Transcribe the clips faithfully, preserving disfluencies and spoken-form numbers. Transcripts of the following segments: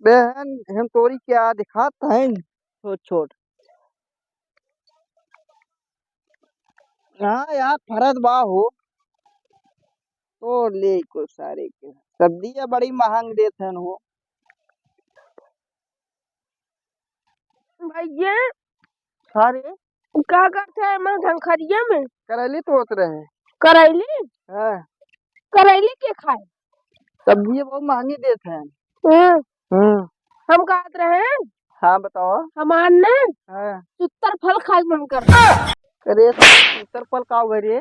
बहन, हम तोरी क्या दिखात हैं, छोट छोट। हाँ यार, फरत बा हो। तो ले को सारे के सब्जिया बड़ी महंग देत हन हो। भैया। हाँ रे। का करत है मैं झंखरिया में? करैली तोड़त रहे। करैली? हाँ। करैली के खाए? सब्जिया बहुत महंगी देत हैं। हाँ। हम्म। हम कहत रहे। हाँ, बताओ। हमार ने हाँ। चुत्तर फल खाए के मन करता। अरे, चुत्तर फल का हुआ रे?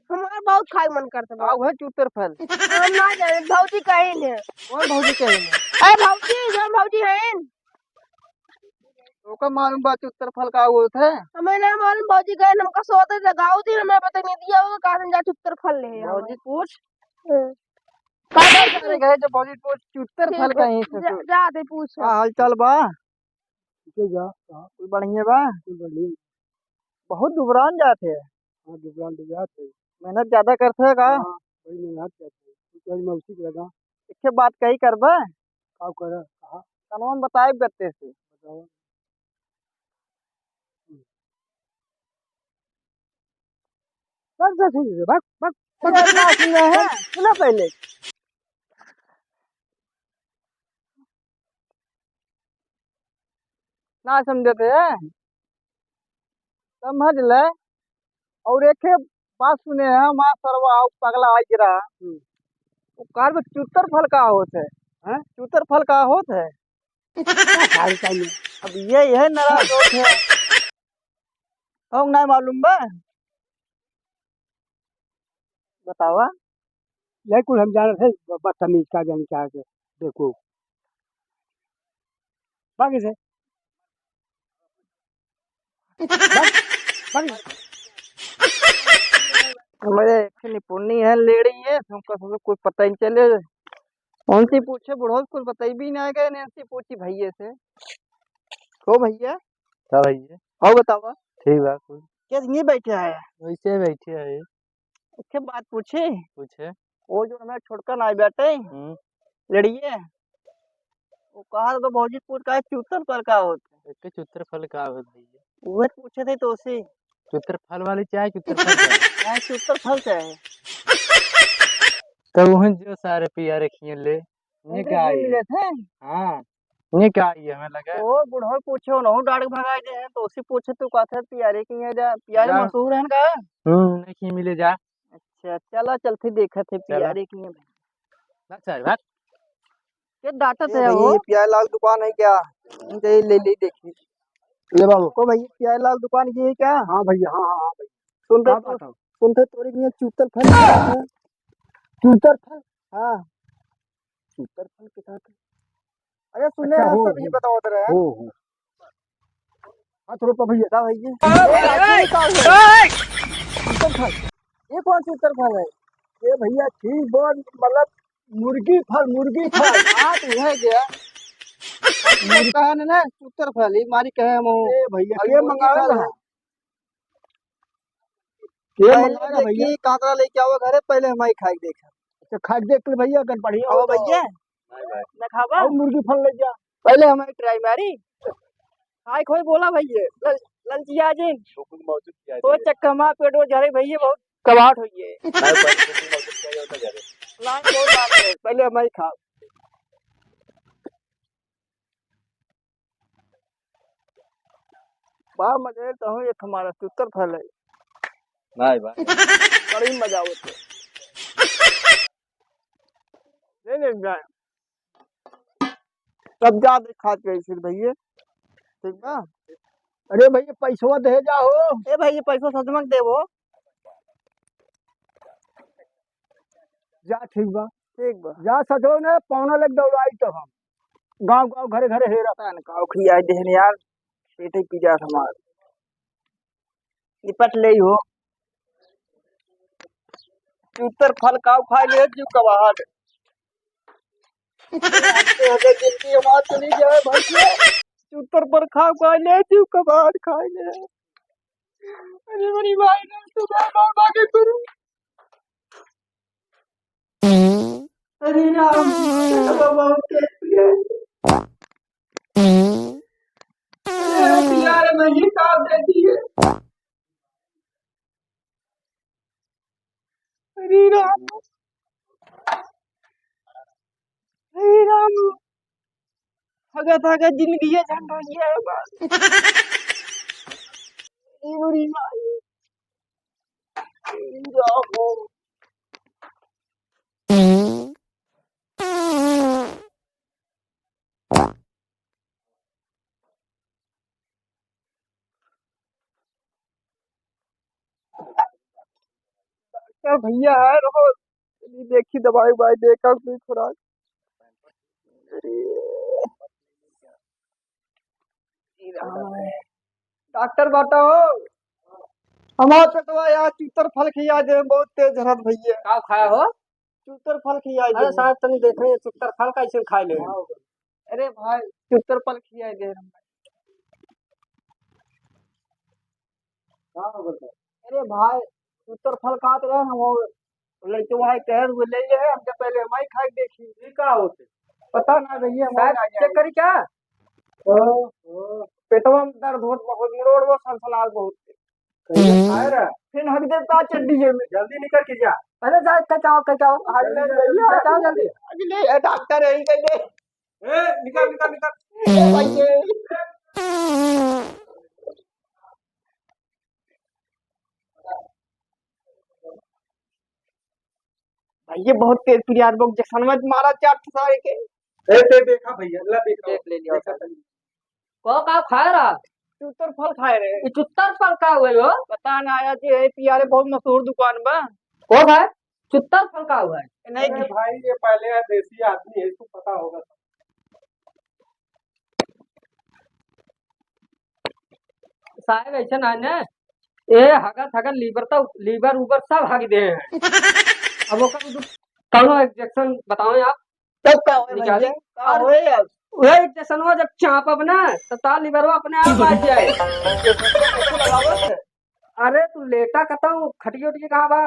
हमार बहुत खाए के मन करता बा। का हुआ चुत्तर फल? हम ना जाने, भौजी कहीं ने। कौन भौजी कहीं ने? अरे भौजी, जो भौजी हैं। ओका मालूम बा चुत्तर फल का होत है? हमें ना मालूम, भौजी गए, हमका सोते लगाओ दिन, हमें पता नहीं दिया होगा, कहाँ से जा चुत्तर फल ले आओ। भौजी पूछ। हाँ। का बात करे गए जो भौजी पूछ चुत्तर ठीक फल बा, कहीं से जा, तू। जा दे पूछ। का हाल चाल बा? ठीक है, जा, हाँ। कुल बढ़िया बा? कुल बढ़िया। बहुत दुबरान जात है। हाँ, दुबरान तो जात है। मेहनत ज्यादा करत है का? हाँ, बड़ी मेहनत करत है। तू कहीं मौसी के लगा। एक बात कही करबा? का करा? कहा? कनवा में बताए गत्ते से। बताओ। बस, बस, बस, बस, बस, बस। अरे, ना सुना है, सुना पहले। ना समझत है, समझ ले। और एक बात सुने है, माँ सरवा आउ पगला आई गिरा। हम्म। वो कार में चुत्तर फल का होत है? हैं? चुत्तर फल का होत है? का खाई का नहीं? अब ये, यह नाराज होत है। कौन नहीं मालूम बा? बतावा। यही कुल हम जानत है, ब-, बदतमीज का जानी क्या के, देखो। बाकी से। बाकी, बाकी। हमारे एक निपुणी है, लेडी है, हमका सब कुछ पता ही नहीं चले। कौन सी पूछे बुढ़ो, कुछ बताई भी ना गए, ने सी पूछी भैया से। हो भैया? का भैया? और बतावा। ठीक बा, कुछ। कैसे नहीं बैठे है? वैसे बैठे है। एक बात पूछी? पूछे। वो जो हमारे छोटका नाई बाटे, हम्म। लड़िए, वो कहा तो भौजी पूछ का है, चुत्तर फल का होत है? एक चुत्तर फल का होत भैया? वो पूछे थे तो उसे। चुत्तर फल वाली चाहे चुत्तर फल चाहे? हाँ, चुत्तर फल चाहे। तो वहाँ जो सारे पिया रखिए ले, ये उनके का भी आई? मिले थे? हाँ। ये क्या आई हमें लगा? ओ बुढ़ो पूछे, उनहु डाड़ के भगाई दे हैं, तो उसी पूछे तू कहते पियारे की है जा, पियारे जा। मशहूर है का? हम्म, नहीं मिले जा। अच्छा, चला चलते देखत है चला। पियारे की है। ना चल, भाग। के डांटत ए है भैया, वो? ये प्यारे लाल दुकान है क्या? हम जाइए ले ले देखिए। ले बाबू। को भैया, प्यारे लाल दुकान ये है क्या? हाँ भैया, हाँ, हाँ, हाँ भैया। सुनते हाँ, तो, बात हो। सुनते तोरी के लिए चुत्तर फल है। चुत्तर फल? हाँ। चुत्तर फल के साथ। अरे सुने अच्छा, हैं, हो, सब ये हो। बतावत रहे हैं। हो, हो। हाथ रोपा भैया। का भैया? अरे, अरे, अरे, का हुआ? चुत्तर फल। ये कौन चुत्तर फल है? ये भैया ठीक बोल, मतलब मुर्गी फल, मुर्गी फल। हाँ, तो है क्या? मुर्गी कहा ना, ना, चुत्तर फल, ये मारी कहे हम। ए भैया, अब ये ये मुर्गी मंगावे फल ना। है। ये पहले मंगावे ना भैया। देखी, कांकरा लेके आओ घरे, पहले हमारी खाई देख। अच्छा, खा के देख ले भैया, अगर बढ़िया आओ हो तो। भैया। नहीं भाई। ना खाबा? और मुर्गी फल ले जा। पहले हमारी try मारी। खाई खोई बोला भैया, लल-, ललचिया जिन। तो चक्का मार पेट वो झरे भैया, बहुत कबाड़ होइए। नहीं, पहले cooking मौसम क्या होता है, जा रहे। लाइन बहुत लाग है, पहले हमारी खाओ। बा मजे कहूँ एक हमारा चुत्तर फल है। नहीं भाई। बड़ी मजा आवत है। ले ले जाए। तब जा दे खात रही फिर भैया। ठीक बा? अरे भैया पैसवा दे जा हो। ए भैया पैसवा सजमक देबो। जा ठीक बा। ठीक बा। जा सजो ने पौना लग दौड़ाई तो हम। गाँव गाँव घरे घरे हेरा। पता न काव खियाई देहन यार, पेटे पी जात हमार। निपट ले हो। चुत्तर फल काव खाई ले, जीव कबाड़। आते हमें जिंदगी हमार चली जाए भैया। चुत्तर पर खाव खाई ले, जीव कबाड़ खाई ले। अरे मेरी माई ने तो बार बार मांगे करूँ। अरे राम, अब बहुत टेस्ट है। ये का दे दिए? अरे राम, अरे राम, हगत हगत जिंदगी है झंड हो गया है बस। अरे बुरी माई, अरे राम। डॉक्टर भैया है, रहो, चलिए देखी दवाई उवाई, देखा कोई खुराक। अरे, डॉक्टर बाटा हो, हमार पेटवा यार चुतर फल खिया दे, बहुत तेज झरत भैया। का खाया हो? चुतर फल खिया दे। अरे साहब, तनी देखे, चुतर फल कैसे खाए ले? अरे भाई, चुतर फल खिया दे। का हो गया? अरे भाई, चुतर फल खात रहे हम, वो लड़के वहाँ कहे हुए ले ले, हमके पहले हम ही खा के देखी। ये का होते? पता ना भैया, हम शायद ना चेक जाए। करी क्या? ओ, ओ। पेटवा में दर्द होत बहुत, मुड़ोड़वा सलसलात बहुत। कहीं खाए रहा? फिर हक देता चड्डी में। जल्दी निकल के जा। अरे जा, कचाओ, कचाओ। अगले भैया। कचाओ जल्दी। अगले डॉक्टर यही कह दे। ए, निकल, निकल, निकल। ए, भाई, ये। भाई, ये बहुत तेज पिरियार बक जैसन मत मारा चाट सारे के। ए, ते देखा भैया, ला देखा। देख ले लिया देखा। को का खाए रहा? चुत्तर फल खाए रहे। ई चुत्तर फल का हुए हो? पता ना आया जी, ये पियारे बहुत मशहूर दुकान बा। को खाए? चुत्तर फल का हुआ है? नहीं अरे जी। भाई, ये पहले है, देसी आदमी है, इसको पता होगा। साहब, ऐसे ना है ना, ए हगत हगत लीवर तो, लीवर उबर सब हग दे हैं। अब ओकर भी कौनो इंजेक्शन बताओ आप। तब का होए निकाली। भैया? का और होए अब? वह इंजेक्शन हो जब चापब ना, तो तार लीवरवा अपने आप आ जाए। इंजेक्शन तो कैसे लगावत है? अरे तू लेटा कतऊ, खटिया उटिया कहाँ बा?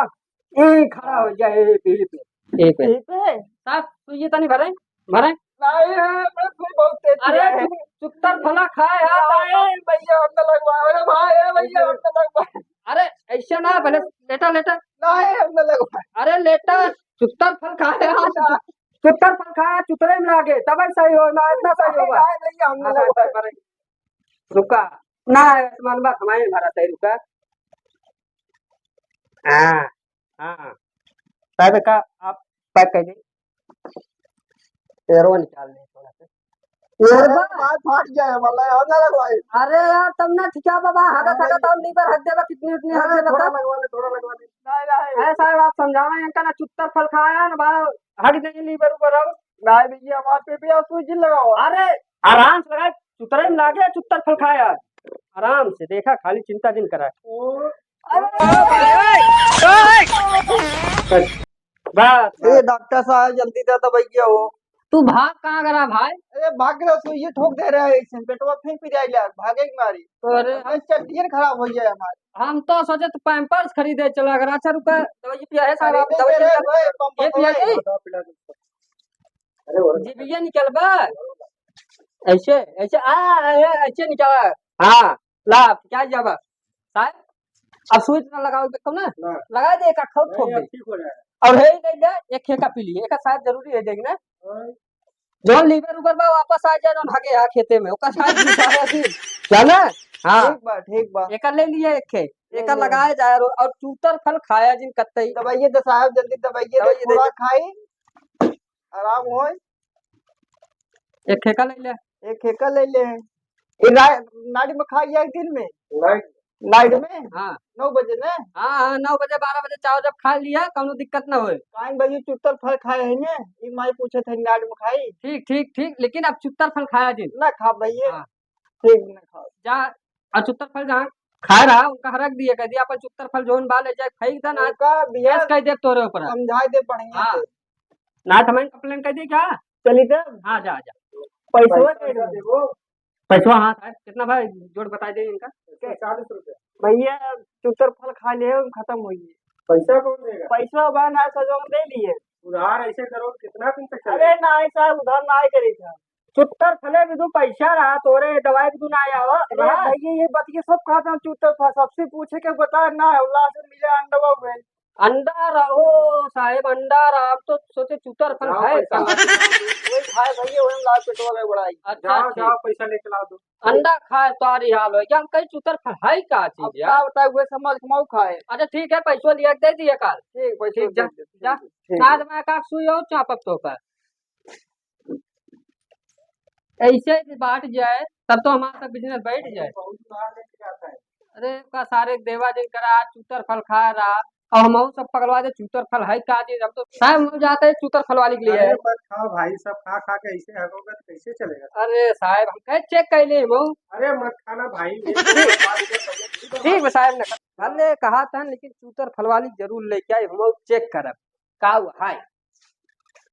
ई खड़ा हो जा, ए पे, ए पे, ए पे। यही पे? साहब, तू ये तनी भरे, भरे। नहीं है, मैं फिर बहुत तेज अरे, है। चु-, चुत्तर फला खाए, आ, नहीं, भैया, हम ना लगवा, अरे भाई, ए, भैया, हम ना लगवा। अरे, ऐसे ना, पहले लेटा, लेटा। नहीं, हम ना लगवा। अरे, लेटा, चुत्तर फल खाए, आ, चुत्तर फल खाए, चुतरे में लागे, तब सही हो, ना, इतना सही होगा। नहीं, भैया, हम ना हाँ, लगवा। भरे। रुका। ना, आयुष्मान बा, हमारे भरा सही रुका। हाँ, हाँ। साहब का आप पैक कर दे। पैरवा निकाल ले थोड़ा सा। अरे पैरवा? बात फाट गया है, मतलब, हम ना लगवाए। अरे यार, तब ना ठीक है बाबा, हगत, अरे। हगत और लीवर हग देबा, कितनी उतनी हग अरे देबा थोड़ा तब। लगवा ले, थोड़ा लगवा ले। नहीं, नहीं। अरे साहब, आप समझावे, इनका ना चुत्तर फल खाया ना बा, हग देंगे लीवर ऊपर अब। नहीं भैया, हमारे पे भी आप सुई जिन लगाओ। अरे आराम से लगाए, चुतरे में लागे, चुत्तर फल खाया। आराम से देखा, खाली चिंता जिन करा। ओ। अरे, बस, ए, बस। डॉक्टर साहब, जल्दी दे दवाइया हो। तू भाग कहाँ करा भाई? अरे, भाग रहा, सुई ठोक दे रहा है, ऐसे पेटवा फिर पिराई लाग, भागे की मारी। तो अरे, अरे, चड्डियन खराब हो जाए हमारे। हम तो सोचे तो पैम्पर्स खरीदे चला, अगर अच्छा रुका, दवाई पिया है साहब, आप खरीदे दवाई दे रहे पिया हैं, भाई, पंप ये पिया दवाई। जी। अरे, वो जीभिया निकलबा। ऐसे, ऐसे, आ, आ, आ, ऐसे निकला। हाँ, ला, क्या जाबा? साहब, अब सुई ना लगाओ, देखो ना। ना। लगा दे, एक खूब नहीं, ठोक अब दे। ठीक हो जाएगा। और है ही नहीं ना, एक खेका पी लिए, एक साहब जरूरी है, देख ना। हाँ। जौन लीवर उवर बा, वापस आ जाए, जौन हगे हा खेते में, ओकर साथ भी सारा चीज। क्या ना? हाँ। ठीक बा, ठीक बा। एकर ले लिए एक खे, ले एकर ले। लगाए जाए, और, और चूतर फल खाया जिन कत्तई। दवाइए दे साहब, जल्दी दवाइए दे, दवाइए दे। थोड़ा खाई। आराम होए। एक ठेका ले ले। एक ठेका ले ले। ए, रा-, नाइट में खा गया एक दिन में? नाइट? नाइट में? हाँ। नौ बजे ने? हाँ, हाँ, नौ बजे, बारह बजे चाहो जब खा लिया, कौनो दिक्कत ना होए। काहे भाई, चुत्तर फल खाए है ने? ई माई पूछे थे नाइट में खाई? ठीक, ठीक, ठीक, लेकिन अब चुत्तर फल खाया जिन। ना खा भैया। हाँ। ठीक ना खाओ। जा, और चुत्तर फल जहाँ खाए रहा, उनका हरक दिए, कह दिया, अपन चुत्तर फल जोन बा ले जाए, फेंक दे ना, उनका भैया केस कह दे तोरे ऊपर। समझाए दे बढ़िया हाँ। से। ना तो मैं कंप्लेन कर दी क्या? चली तब। हाँ, जा, जा। पैसवा पैसा दे दो। देबो। पैसवा, हाँ, साहब, कितना भाई, जोड़ बता दे इनका। चालीस रुपया। भैया, चुत्तर फल खा ले, खत्म हो गई। पैसा कौन देगा? पैसा बा ना, सजवा में दे लिए। उधार ऐसे करो, कितना दिन तक चलेगा? अरे, ना, साहब, उधार ना ही करी था। चुत्तर फले बिदु पैसा रहा, तोरे दवाई बिदु ना आवा, अरे रहा। भैया, ये बतिया सब कहत हैं, चुत्तर फल सबसे पूछे के बता ना है, लास्ट में मिले अंडवा हुए। अंडा रहो साहेब, अंडा रहा, हम तो सोचे चुत्तर फल जाओ है पैसा का? ला दो। वही खाए भैया, वही लाओ पेटवा में बड़ाई। अच्छा, जाओ, ठीक। जाओ, पैसा लेके ला दो। अंडा खाए तो आरी हाल हो गया, हम कहीं चुत्तर फल है का अब चीज यार? का बताए, उहे समझ के मऊ खाए। अच्छा, ठीक है, पैसो लिया के दे दिए काल। ठीक, पैसो ठीक, जा, दे दे, जा। ठीक, ठीक। आज मैं का सुई और चापक तो का। ऐसे ही बांट जाए, तब तो हमारा सब बिजनेस बैठ जाए। बहुत बाहर लेके जाता है। अरे, का सारे देवा जिन करा, आज चूतर फल खा रहा, और हम सब पगलवा दे, चूतर फल है का जी? हम तो साहब, हम जाते हैं चूतर फल वाली के लिए। अरे, मत खाओ भाई, सब खा खा के ऐसे हगोगे तो कैसे चलेगा? अरे साहब, हम कहे चेक कर ले हम। अरे, मत खाना भाई, ये ठीक बा साहब, न भले कहा था, लेकिन चूतर फल वाली जरूर लेके आई, हम चेक करब का हुआ है।